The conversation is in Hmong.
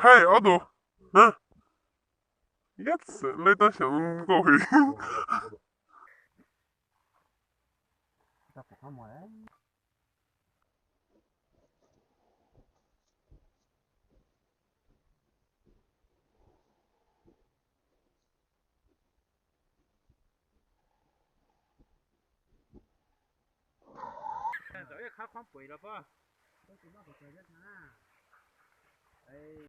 Hej, ob tug. Ib txwm lej tab xyov nkauj heev. Ntawm ib qhab qhob pem los pab.